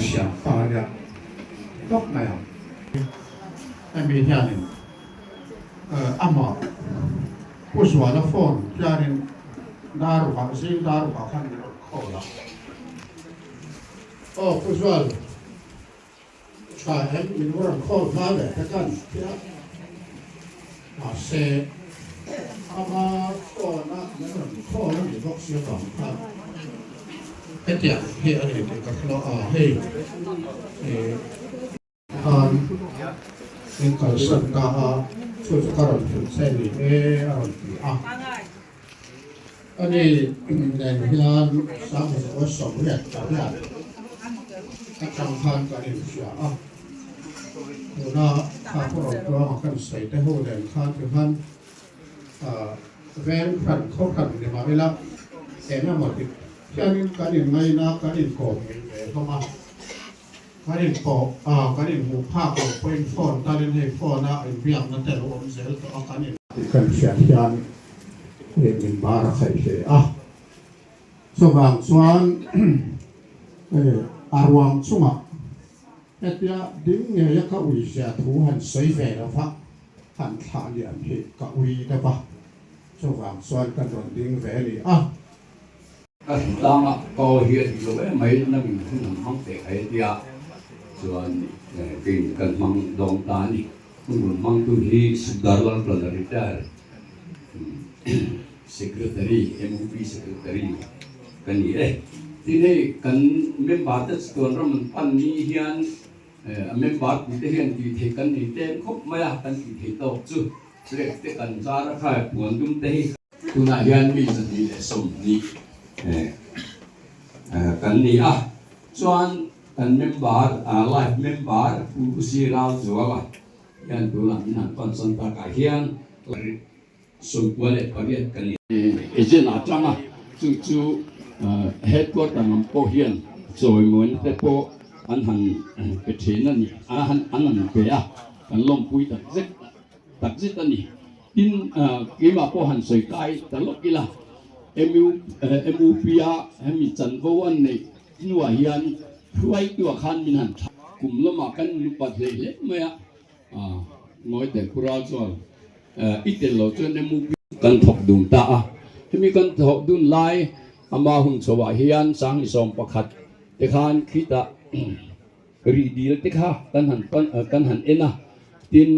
siam ta a nia tawp mai ang. Hemi hianin amah Pu Zuala phone hianin dar rukah zing dar rukah khan min rawn call a, Aw Pu Zual, Tha em min rawn call hma ve te kan tia mahse ama phone a min rawn call a nih bawk si avang khan hetiang hi a ni tih ka hre lo a hei ih khan min kalsan ta a chu chu ka rawn hrilh che ni e a rawn ti a ani nen hian Sanghazawa sawmriat pariat atang khan kan inhria a, tuna kha pu Rotuanga kan sawi te ho nen khan ti khan veng hran khaw hran ni mah ila eng emaw ti hianin kan inngaina kan inkawm ngei ve hlawm a, kan inpawh kan inhmuh phak lo pawhin phone talin hei phone a inbiakna te lo awm zel tawh a kan in. Tih kan hriat hian min bar a khaih hle a. Chuvang chuan a ruang chungah hetia ding ngeia ka ui zia thu han sawi ve lo va, han thlah liam hi ka ui deuh a, chuvang chuan kan rawn ding ve a ni a. Ka hlutlang a, ka aw hi a dik lo em mai, nangin hun an hmang teh khai a tia, chuan keiin kan hmang dawng ta a ni. Hun rawn hmangtu hi Sukdar Lalṭana retire. Secretary, MUP Secretary ka ni e. Tin hei kan member te chuan ram an pan ni hian a member pui te hian tih theih kan nei tlem khawp mai a, kan tih theih tawk chu flag te kan zar a kha puan dum te hi. Tunah hian mi 220 kan ni a, chuan kan member, life member Pu Si Ralzuala hian tunah min han pan san takah hian. 98 kan ni. Agent a tang a, chu chu headquarter lam pawh hian chawimuaina te pawh an han pe thin a ni, an han pe a, kan lawmpui tak zet tak zet a ni. Tin, keimah pawh han sawi kai ta lawk ila, MU MUP a hemi chanvo an neih hnuah hian hruaitu ah khan min han thlah. Kum lamah kan nupat hlei hle mai a, Ngawi tel Pural chuan i tel lo chuan MUP kan thawk dun ta a, hemi kan thawk dun lai ama hun chho ah hian 2011 te khan khitah rih dil te kha kan han pan kan han en a, tin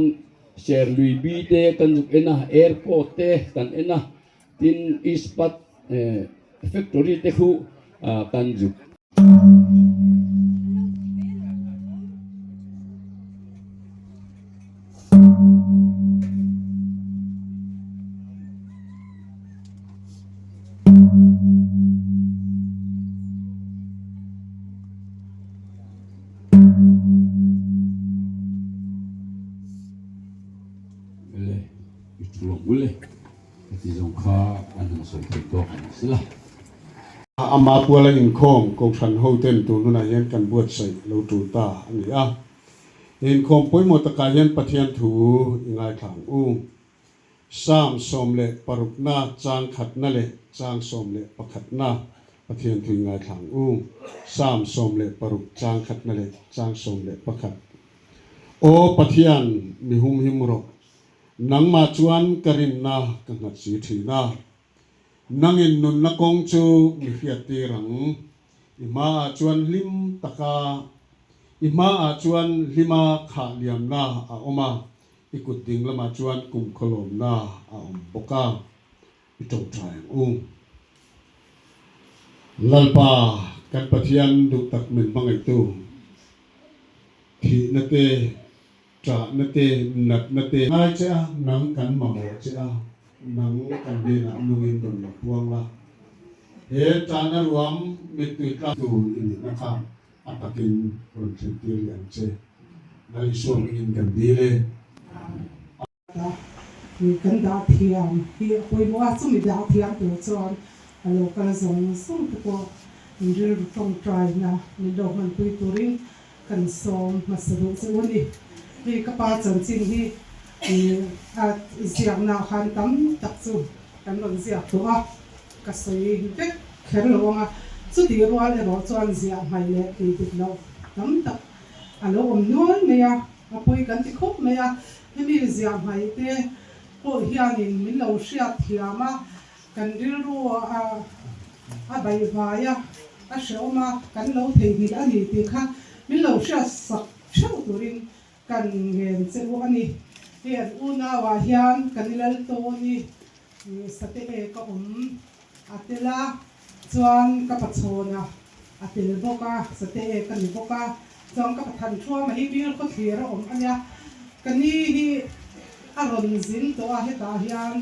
Serlui bi te kan zuk en a, airport te kan en a, tin Ispat factory te khu kan zuk. Le i thuang ule heti zawng kha an han sawi thei tawk ang sila. Ama puala inkhawm Kohhran hoten tun hunah hian kan buatsaih lo tul ta a ni a. He inkhawm pawimawh takah hian Pathian thu i ngaithla ang u. Psalm 16na chang khatna leh chang 11na Pathian thu i ngaithla ang u. Psalm 16 chang khatna leh chang 11. Aw Pathian, mi humhim rawh. Nangmah chuan ka rinna ka nghat si thin a. Nangin nunna kawng chu mi hriattir ang. I hmaah chuan hlim taka I hmaah chuan hlima khah liamna a awm a, i kut ding lamah chuan kum khawlawmna a awm bawk a, i tawngtai ang u. Lalpa, kan Pathian duh tak min hmangaihtu, thihna te, ṭahna te, natna te, Ngai che a, nang kan mamawh che a, nang kan hnenah nungin rawn la puang la. He ṭahna ruam mittui tlak tu i nihna kha a takin rawn thlentir leh ang che. Lal Isua hmingin kan dil e. Kan dah thiam hi a pawimawh a, chumi dah thiam tur chuan a lo kal zawng zawng te pawh in rilru tawngtaina min lo hmanpui turin kan sawm hmasa duh che u a ni. Hei ka pa chanchin hi a ziakna ah khan tam tak chu kan rawn ziak tawh a, ka sawi vek kher lo ang a, chutih rual erawh chuan ziah hmaih leh tih dik loh. tam tak a lo awm nual mai a, a pawi kan ti khawp mai a, hemi ziah hmaih te pawh hianin min lo hriat thiam a, kan rilru a a baihvai a, a hrehawm a, kan lo theihnghilh a ni tih kha min lo hriat sak theuh turin kan ngen che u a ni. Hei an unauah hian kan i lal tawn i Sate e ka awm a tel a, chuan ka pachhawn a a tel bawk a, sate e ka ni bawk a, chuan ka pathan thuama hi bil khaw thlir a awm a nia, ka ni hi a rawn zin tawh a, hetah hian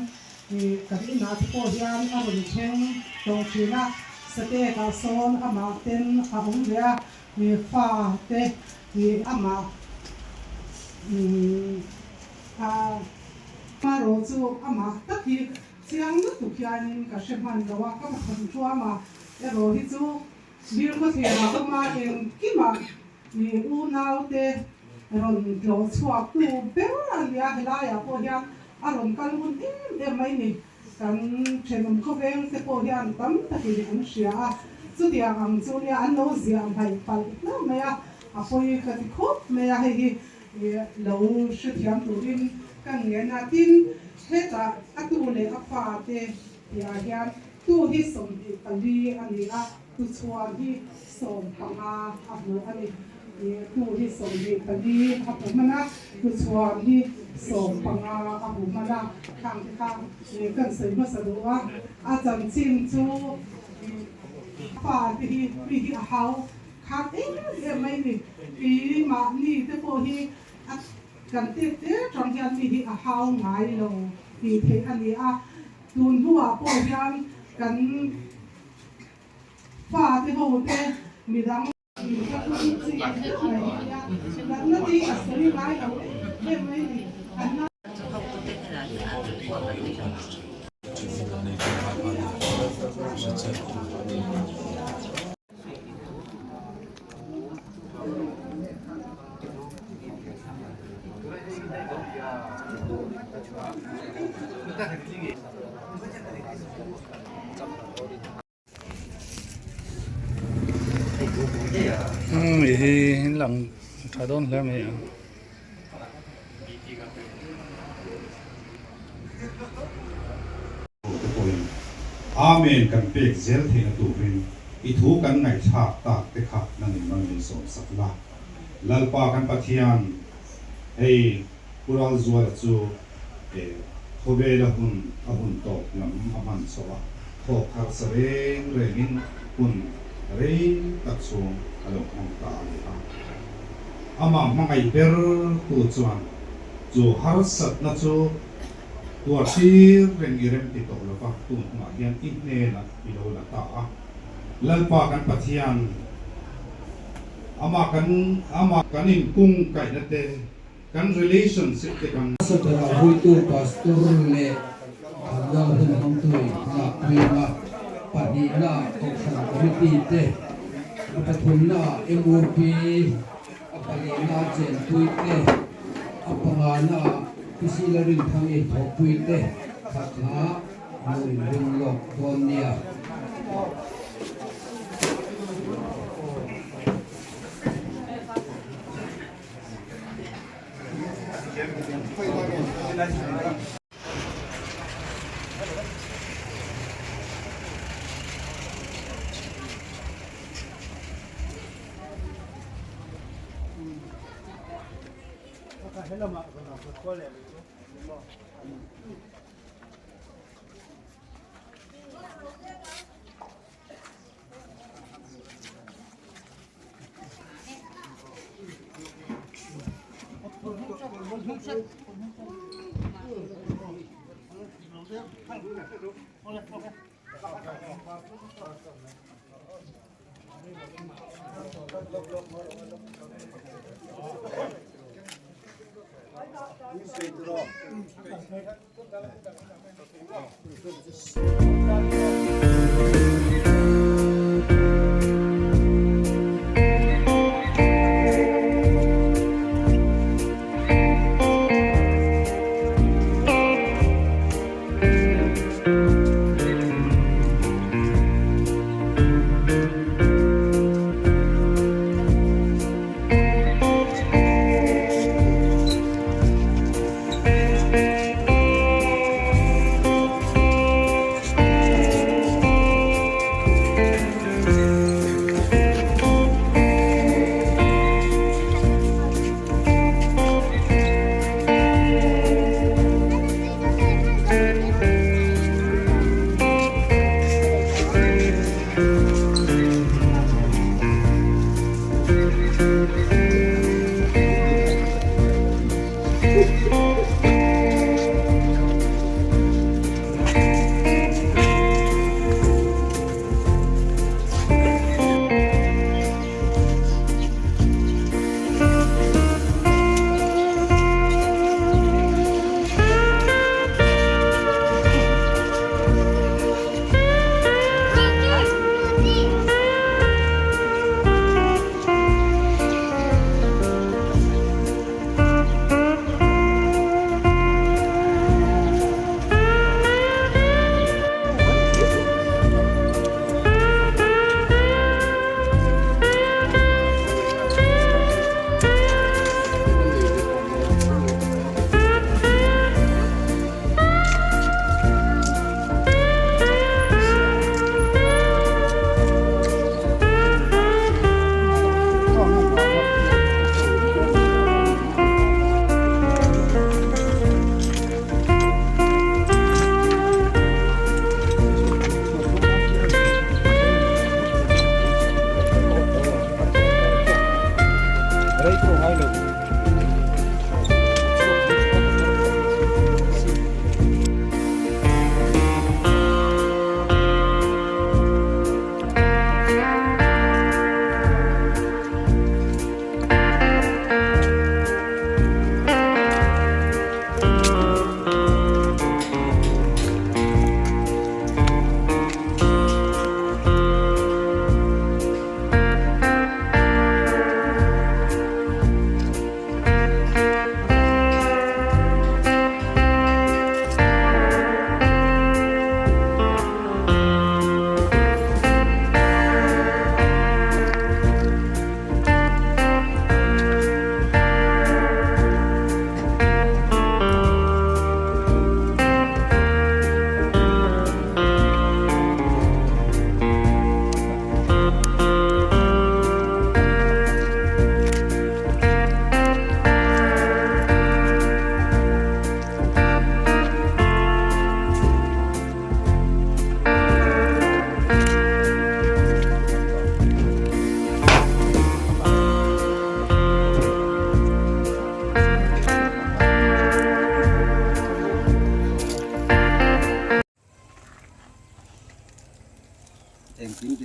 kan inah te pawh hian a rawn thleng tawh thin a, sate ekah sawn amah ten a awm ve a, fa te amah a hmarawh chu amah tak hi Chiang lutuk hianin ka hre hman lo a, ka pathan thuam a, erawh hi chu bir khawthliah awm a, engkimah mi unaute rawn tlawh chhuak tu ber a ni a, helaiah pawh hian a rawn kal hun em em mai ni, kan thenawm khawveng te pawh hian tam takin an hria a, chutiang ang chu nia an lo ziah hmaih palh hlauh mai a, a pawi ka ti khawp mai a, hei hi lo hrethiam turin ka ngen a, tin hetah a tu leh a fa te tihah hian tu hi 24 a ni a, tuchhuan hi 15 a hmu a ni. Tu hi 24 a hmu hman a, tuchhuan hi 15 a hmu hman a, khang te kha kan sawi hmasa duh a, a chanchin chu fa te hi mi hi a hau Khat em em mai ni. Pi mahni te pawh hi a kan tet te tang hian mi hi a hau ngai lo tih theih a ni a. Tun hnuah pawh hian kan fa te ho te midang ka tum chi deuh mai hi nia. Natna te hi a sawi ngai lo em em mai ni. An na. Hi lang tha dawn hle mai a. Te pawhin Amen kan pek zel theihna turin i thu kan ngaihthlak tak te kha nangin mal min sawm sak la. Lalpa kan Pathian, hei Pu Ralzuala chu e khawvela hun a hun tawp lam a hman chhoh a, thawk harsa reng rengin hun rei tak chhung a lo hmang ta a ni a. Amah hmangaih ber tu chuan chu harsatna chu Tuar tir reng i rem ti tawh lova, tun hunah hian i hnenah i lo la ta a. Lalpa kan Pathian, amah kan amah kan inkung kaihna te, kan relationship te kan. Hmasa berah huitu Pastor leh Thanlal hun hmangtui lakpuianga pahnihna Kohhran Committee te, a pathumna MUP, a palina Chenpui te, a pangana Pisila Rinthangi thawhpui te khat hla an lo inring lawk dawn nia.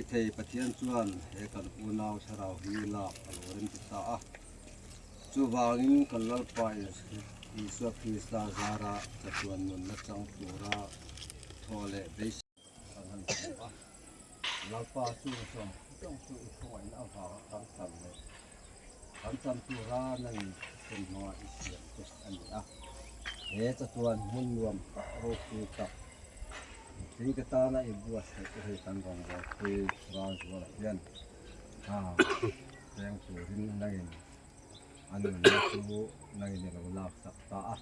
thei Pathian chuan he kan unau thlarau hi lak a lo rem ti ta a. Chuvangin kan Lalpa Isua Krista zara chatuan nunna chang tura thaw leh beisei kan han hmu a. Lalpa chu zawng zawng chu i khawngaihna avanga kan chan leh kan chan tura nangin thisen hmanga i siam te a ni a. He chatuan hmun nuam tak ropui tak mihring te tana i buatsaih te hei kan rawngbawlpui Ralzuala hian a peng turin nangin a nunna chu nangin i lo laksak ta a.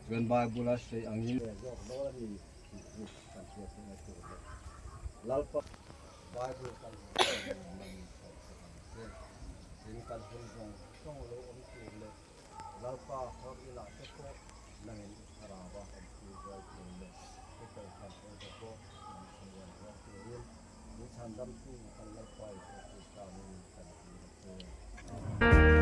Chuan Bible a sawi angin. Zawk dawn a ni tih chu kan hriat theihna tur leh Lalpa Bible kan hmuh theih nan nangin sawi sak ang che. Tin kan hun zawng zawng lo awm tur leh Lalpa hawr inah te pawh nangin i thlarau a awm pui zel tur leh i kohhran ho te pawh min thlamuan zel turin min chhandamtu kan Lalpa Isua Krista nangin kan hmu a che. Amen.